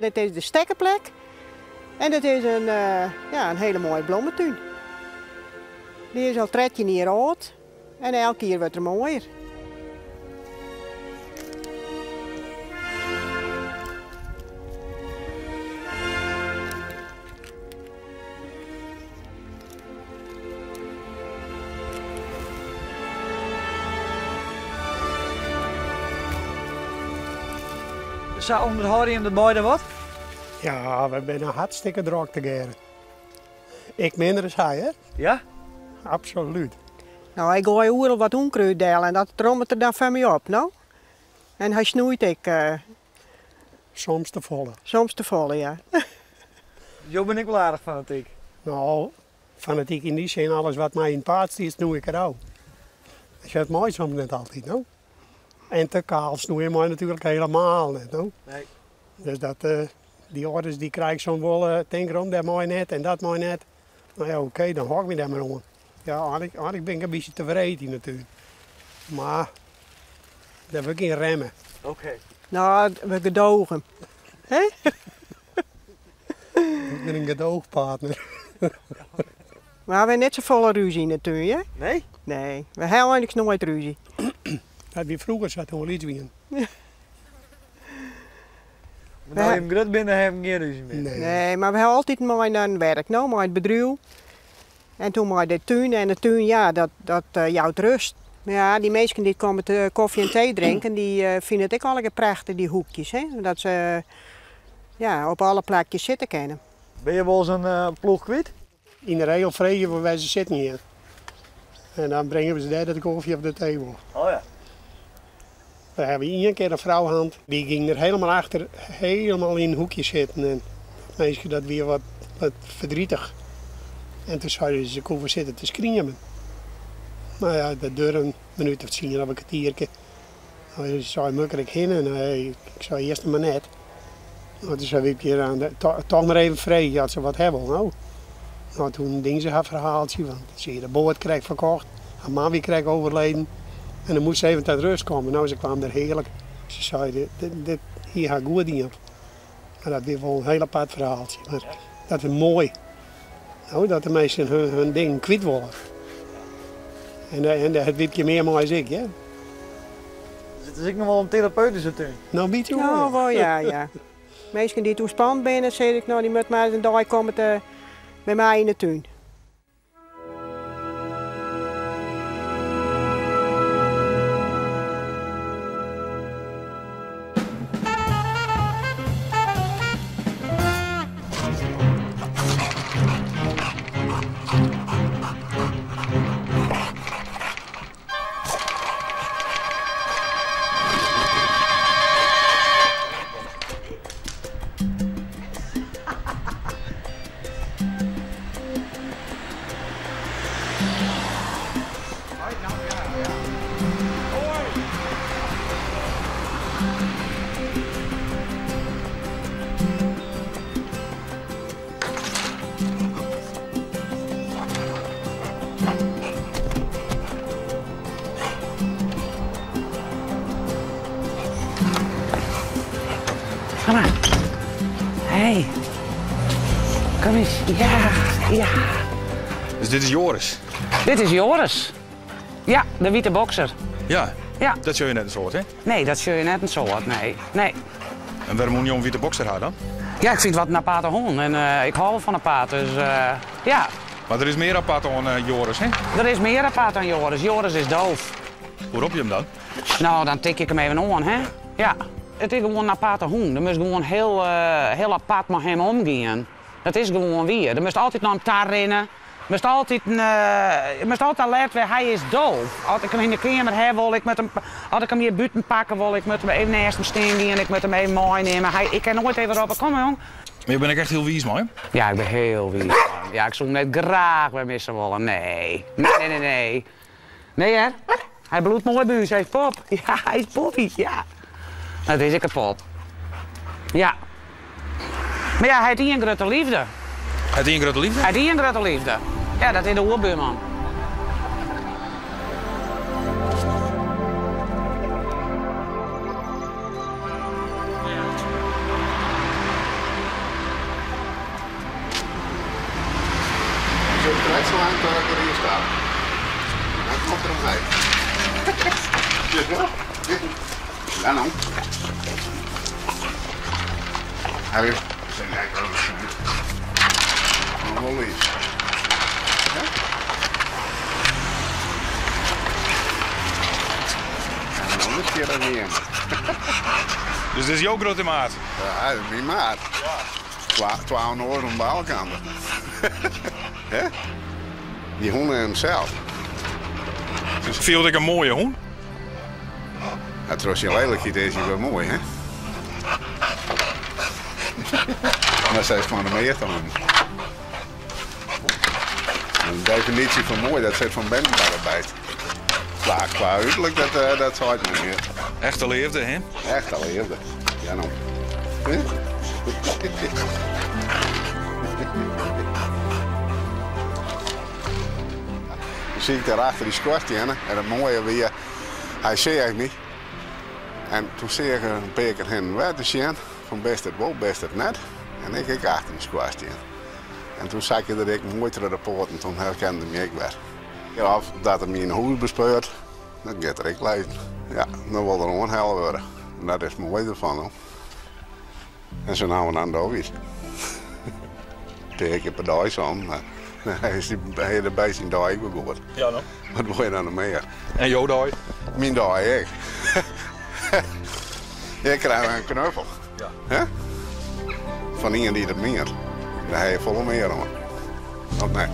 Dit is de stekkeplek en dit is in, ja, in hiele moaie blommetún. Dy is al 13 jier âld en elk jier wurdt er moaier. Sa ûnderhâlde jim dat beide wat? Ja, we binne hartstikke drok tegearre. Ik minder as hy, hè? Ja? Absolút. No, ik goai oeral wat ûnkrûd del en dat rommet er dan foar my op, no. En hy snoeit ek. Soms te folle. Soms te folle, ja. Jo binne ek wol aardich fanatyk. No, fanatyk yn dy sin, alles wat my yn it paad stiet, snoei ik derôf. Dat mei soms net altyd, no. En te kaal snoeie mei natuerlik helemaal net, no. Nee. Dus dat, dy oarders dy krij ik soms wol, tink derom, dat mei net en dat mei net. No ja, oké, dan hâld ik my dêr mar oan. Ja, eigentlik bin ik in bytsje te wreed yn de tún. Mar dêr wurdt gjin remme. Oké. No, we gedogen. Hè? Ik bin in gedoochpartner. Mar we ha net safolle rúzje yn de tún, hè? Nee? Nee, we ha eigentlik noait rúzje. Dat wie froeger sa toen we lyts wienen. Mar no't jim grut binne, ha jim gjin rúzje mear? Nee. Nee, mar we ha altyd mei nei it werk, no, mei it bedriuw. En toen mei de tún en de tún, ja, dat, dat jout rust. Mar ja, dy minsken dy't komme te kofje en tee drinken, dy fine it ek allegear prachtich, dy hoekjes, hè. Dat se, ja, op alle plakjes sitte kinne. Binne je wolris in ploech kwyt? Yn de regel freegje we wêr't se sitten gean. En dan bringe we se dêr de kofje of de tee wol. Oh ja. We hawwe ien kear in frou hân, dy gyng der helemaal achter, helemaal yn in hoekje sitten. En dat minske dat wie wat, wat verdrietig. En toen sei se, se koe wol sitte te skriemen. No ja, dat duorre in minút of tsien of in kertierke. Se sei, moat ik der ek hinne? Nee, ik sei earst mar net. No, toen sei Wiepkje, toch mar even freegje oft se wat ha wol. No, no toen die se har ferhaaltsje, want se hie de boat krekt ferkocht, har man wie krekt overleden en dan moast se even ta rust komme. No, se kwam der hearlik. Se sei, dit, dit hie har goed dien. Mar dat wie wol in hiel apart ferhaaltsje. Mar dat is moai, no, dat de minsken hun, hun dingen kwyt wolle. En, en dêr hat Wiepkje mear mei as ik, hear. Dus it is ek noch wol in terapeutyske tún? No, in bytsje wol. No, wol, ja, ja. Minsken dy't oerspand binne, sis ik, no, dy moatte mar ris in dei komme te, by my yn de tún. Kom mar. Hey. Kom eens. Ja, ja. Dus dit is Joris? Dit is Joris. Ja, de wite bokser. Ja. Ja. Dat sjogge je net in soad, hè? Nee, dat sjogge je net in soad, nee. Nee. En wêrom woene jo in wite bokser ha dan? Ja, ik fyn it wat in aparte hûn en ik hâld wol fan apart, dus ja. Mar der is mear apart oan Joris, hè? Der is mear apart oan Joris. Joris is doof. Hoe rop je him dan? No, dan tik ik him even oan, hè. Ja. It is gewoan in aparte hûn. Der moatst gewoan hiel, hiel apart mei him omgean. Dat is gewoan wier. Der moatst altyd nei him ta rinne. Moatst altyd, moatst altyd alert wêze. Hy is doof. As ik him yn de keamer ha wol, ik moat him, as ik him hjir bûten pakke wol, ik moat him even neist him stean gean, ik moat him even meinimme. Hy, ik kin noait even roppe, kom jong. Mar jo binne ek echt hiel wiis mei him? Ja, ik bin hiel wiis mei him. Ja, ik soe him net graach wer misse wolle. Nee. Nee, nee, nee. Nee hear. Hy bliuwt moai by ús. Hy is pop. Ja, hy is poppy, ja. Dat is ek in pop. Ja. Mar ja, hy hat ien grutte liefde. Hy hat ien grutte liefde? Hy hat ien grutte liefde. Ja, dat is de oerbuorman. Is wel? Ja, nou. Hij is zijn eigen Wel lief. Ja? En dan is keer er niet Dus dit is jouw grote maat? Ja, dat is mijn maat. 12 oren bij elkaar. Hè? Die honden en hemzelf. Dus viel ik een mooie hoen? Ja, trouwens, je lelijkheid is hier wel mooi, hè? Maar zij is gewoon de meer dan. De definitie van mooi, dat zit van binnen bij. Qua uiterlijk, dat zou ik niet meer. Echte liefde, hè? Echte liefde. Ja, nou. Hè? Dan zie ik daar achter die schorstje, hè? En het mooie weer, hij zei niet. En toen zie ik een paar keer heen en weer te zien, van best het wel, best het net. En ik achter die schorstje. En toen zag ik dat ik mooi terug de poort en toen herkende hij me ik weer. Ja, of dat hij me in huis bespeurt, dan gaat er ik lezen. Ja, dan wil er onheil worden. En dat is het mooie ervan, hoor. En zo nou en dan ook iets. Twee keer per dag zo, maar hij is die, hij is erbij zijn dag ook wel goed. Ja, dan. Wat wil je dan nog meer? En jouw dag? Mijn dag, ik. Ik krijg een knuffel. Ja. Hè? Van iemand die dat meent. Daar heb je volle meer aan. Of nee?